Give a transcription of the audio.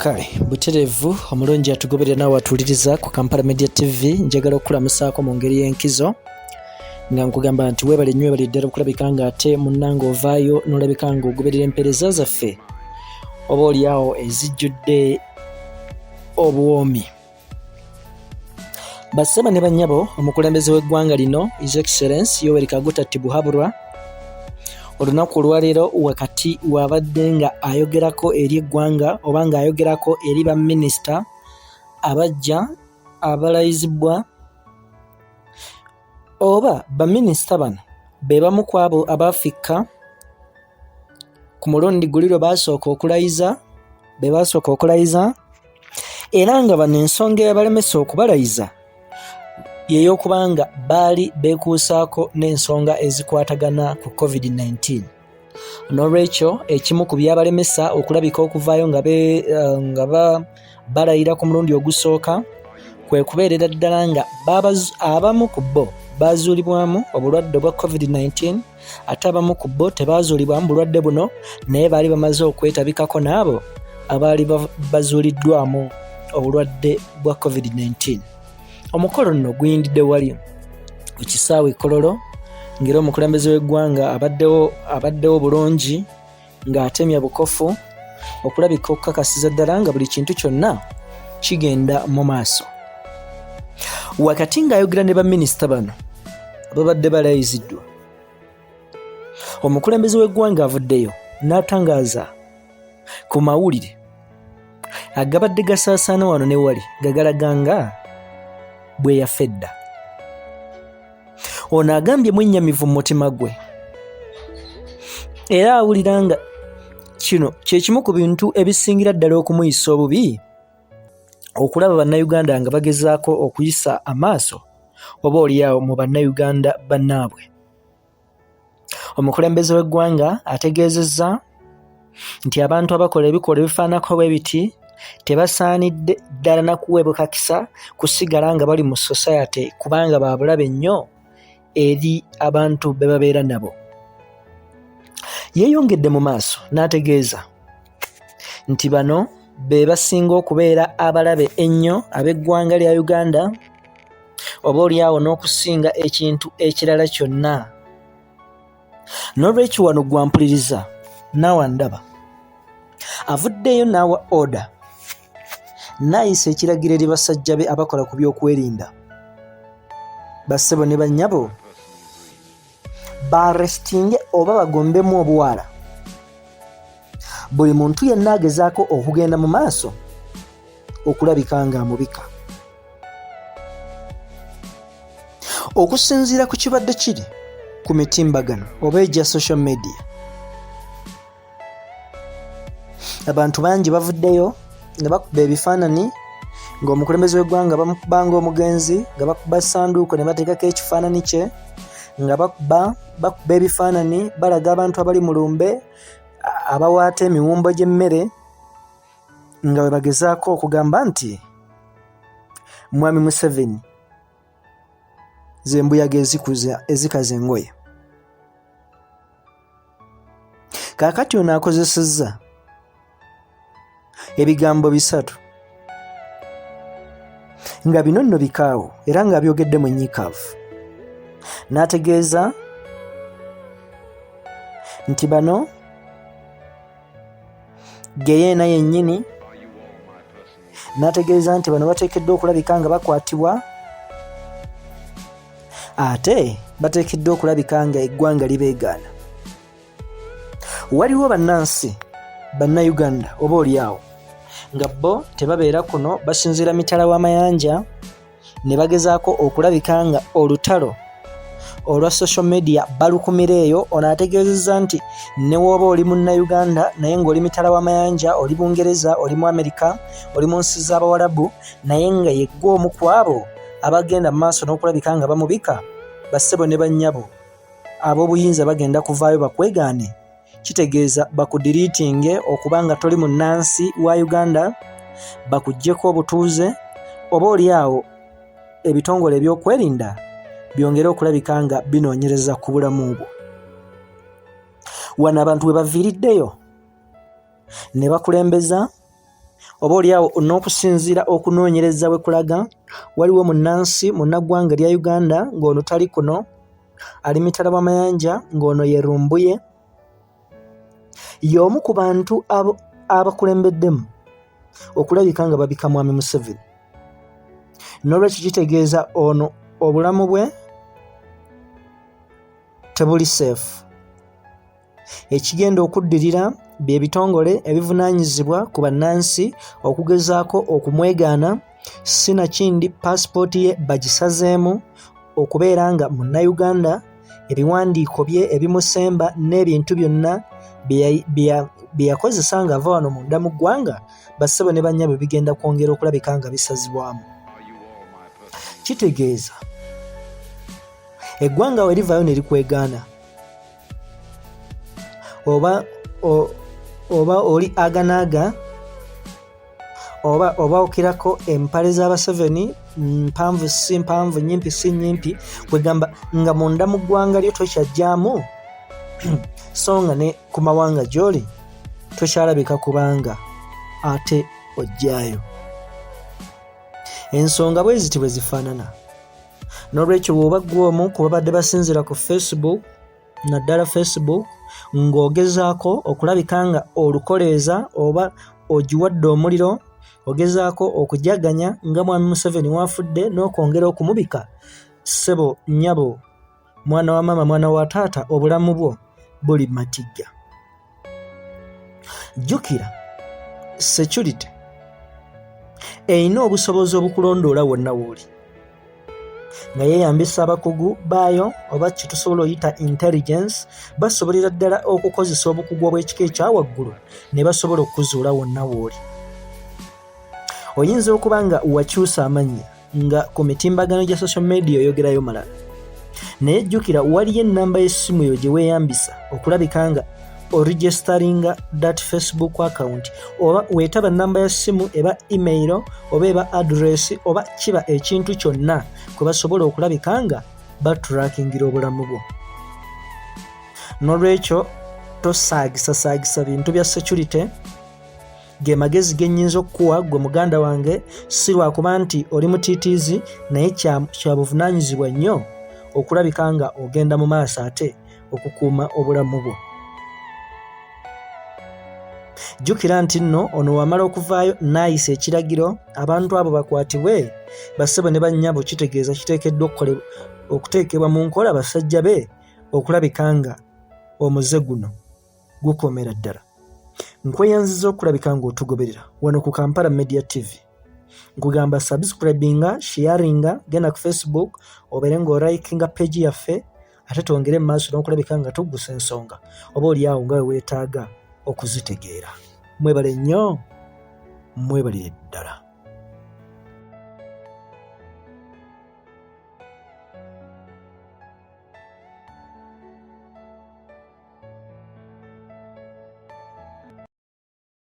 Kale butereevu omulungi atugoberera naawe atuwuliriza ku Kampala Media TV, njagala okukulamusaako mu ngeri y'enkizo nga nkugamba nti weebale nnyo, weebale ddala okulabika nga ate munnange ovaayo n'olabika nga ogoberera empeereza zaffe oba olyawo ezijjudde obuwoomi. Bassebo ne bannyabo, omukulembeze w'eggwanga lino His Excellence Yoweri Kaguta Tibuhaburwa olunaku olwaleero wakati wabadde nga ayogerako eri eggwanga oba nga ayogerako eri baminisita abajja abalayizibwa oba baminisita bano be bamu ku abo abaafikka ku mulundi guli lwe baasooka okulayiza be baasooka okulayiza era nga bano ensonga eyabalemesa okubalayiza yey'okuba nga baali beekuusaako n'ensonga ezikwatagana ku covid-19. N'olwekyo ekimu ku byabalemesa okulabika okuvaayo nga, eh, nga ba, balayira ku mulundi ogusooka kwe kubeerera ddala nga abamu ku bo baazuulibwamu obulwadde obwa covid-19 ate abamu ku bo tebaazuulibwamu bulwadde buno naye baali bamaze okwetabikako n'abo abaali bazuuliddwamu obulwadde bwa covid-19. Omukolo nno guyindidde wali ku kisaawe e Kololo ng'era omukulembeze w'eggwanga abaddewo abaddewo bulungi ng'atemya bukofu okulabika okukakasiza ddala nga buli kintu kyonna kigenda mu maaso. Wakati ng'ayogera ne baminisita bano ababadde balayiziddwa, omukulembeze w'eggwanga avuddeyo n'atangaaza ku mawulire agabadde gasaasaana wano ne wali nga galaga nga bwe yafa edda. Ono agambye mwennyamivu mu mutima gwe era awulira nga kino kye kimu ku bintu ebisingira ddala okumuyisa obubi okulaba Bannayuganda nga bagezaako okuyisa amaaso oba olyawo mu Bannayuganda bannaabwe. Omukulembeze w'eggwanga ategeezezza nti abantu abakola ebikolwa ebifaanako bwe biti tebasaanidde ddala na kuweebwa kakisa kusigala nga bali mu society kubanga ba bulabe nnyo eri abantu be babeera nabo. Yeeyongedde mu maaso n'ategeeza nti bano be basinga okubeera abalabe ennyo ab'eggwanga lya Uganda oba olyawo n'okusinga ekintu ekirala kyonna. N'olwekyo wano gwampuliriza naawe andaba avuddeyo n'awa oda n'ayisa ekiragiro eri basajja be abakola ku by'okwerinda bassebo ne bannyabo baaresitinge oba bagombemu obuwaala buli muntu yenna agezaako okugenda mu maaso okulabika ng'amubika. Okusinziira ku kibadde kiri ku mitimbagano oba egya social media, abantu bangi bavuddeyo nga bakuba ebifaananyi ng'omukulembeze w'eggwanga bamukuba ng'omugenzi, nga bakuba ssanduuko ne bateekako ekifaananyi kye, nga bakuba bakuba ebifaananyi balaga abantu abali mu lumbe abawaata emiwumbo gy'emmere nga bwe bagezaako okugamba nti Mwami Museveni z'embuyaga ezikuza ezikaza engoye. Kaakati ono akozesezza ebigambo bisatu nga bino nno bikaawu era ng'abyogedde mu nnyikaavu n'ategeeza nti bano geyeena yennyini n'ategeeza nti bano bateekeddwa okulabika nga bakwatibwa ate bateekeddwa okulabika nga eggwanga libeegaana. Waliwo bannansi bannayuganda oba olyawo nga bo tebabeera kuno basinziira mitala w'amayanja ne bagezaako okulabika nga olutalo olwa social media balukumira eyo. Ono ategeezezza nti ne w'oba oli munnayuganda naye ng'oli mitala w'amayanja, oli Bungereza, oli mu Amerika, oli mu nsi z'Abawarabu naye nga yeggwe omu ku abo abagenda mu maaso n'okulabika nga bamubika, bassebo ne bannyabo ab'obuyinza bagenda kuvaayo bakwegaane kitegeeza bakudiriitinge okuba nga toli munnansi wa Uganda, bakuggyeko obutuuze oba oli awo ebitongole ebyokwerinda byongere okulabika nga binoonyereza ku bulamu bwo. Wano abantu we baviiriddeyo ne bakulembeza Oba oliawo n'okusinziira okunoonyereza bwe kulaga, waliwo munnansi munnaggwanga lya Uganda ng'ono tali kuno, ali mitala w'amayanja ng'ono ye Lumbuye, y'omu ku bantu abakulembeddemu okulabika nga babika Mwami Museveni. N'olwekyo kitegeeza ono obulamu bwe tebuli seefu. Ekigenda okuddirira bye bitongole ebivunaanyizibwa ku bannansi okugezaako okumwegaana sinakindi paasipooti ye bagisazeemu okubeera nga Munnayuganda, ebiwandiiko bye ebimusemba n'ebintu byonna bye yakozesa ng'ava wano munda mu ggwanga bassebo ne bannyabo bigenda kwongera okulabika nga bisazibwamu. Kitegeeza eggwanga we livaayo ne likwegaana oba oba oli aganaaga oba oba okirako empale z'abaseveni mpanvu si mpanvu nyimpi si nyimpi kwegamba nga munda mu ggwanga lyo tokyajjamu so nga ne ku mawanga gy'oli tokyalabika kubanga ate ojjayo ensonga bwe ziti bwe zifaanana. N'olwekyo bw'oba ggwe omu ku babadde basinziira ku Facebook naddala Facebook ng'ogezaako okulabika nga olukoleeza oba ogiwadde omuliro ogezaako okujaganya nga Mwami Museveni w'afudde n'okwongera okumubika, ssebo nnyabo mwana wa maama mwana wa taata obulamu bwo buli matigga. Jjukira security erina obusobozi obukulondoola wonna w'oli nga yeeyambisa abakugu baayo oba kye tusobola oyita intelligence basobolera ddala okukozesa obukugu obw'ekika ekya waggulu ne basobola okukuzuula wonna w'oli. Oyinza okuba nga wakyusa amannya nga ku mitimbagano gya social media oyogerayo malala naye jjukira waliyo ennamba y'essimu yo gye weeyambisa okulabika nga oregisteringa that facebook account oba weetaba nnamba ya ssimu eba email oba eba address oba kiba ekintu kyonna kwe basobola okulabika nga batrackingira obulamu bwo. N'olwekyo tosaagisasaagisa bintu bya security. Ge magezi ge nnyinza okukuwa ggwe muganda wange, si lwakuba nti oli mutiitiizi, naye kya buvunaanyizibwa nnyo okulabika nga ogenda mu maaso ate okukuuma obulamu bwo. Jjukira nti nno ono wamala okuvaayo n'ayisa ekiragiro abantu abo bakwatibwe, bassebo ne bannyabo, kitegeeza kiteekeddwa okuteekebwa mu nkola basajja be okulabika nga omuze guno gukomera ddala. Nkweyanziza okulabika ng'otugoberera wano ku Kampala Media TV. Nkugamba subscribinga, sharinga, genda ku Facebook obeere ng'olikinga page yaffe ate twongere mu maaso n'okulabika nga tuggusa ensonga oba oli awo nga we weetaaga okuzitegeera. Mwebale nnyo, mwebalire ddala.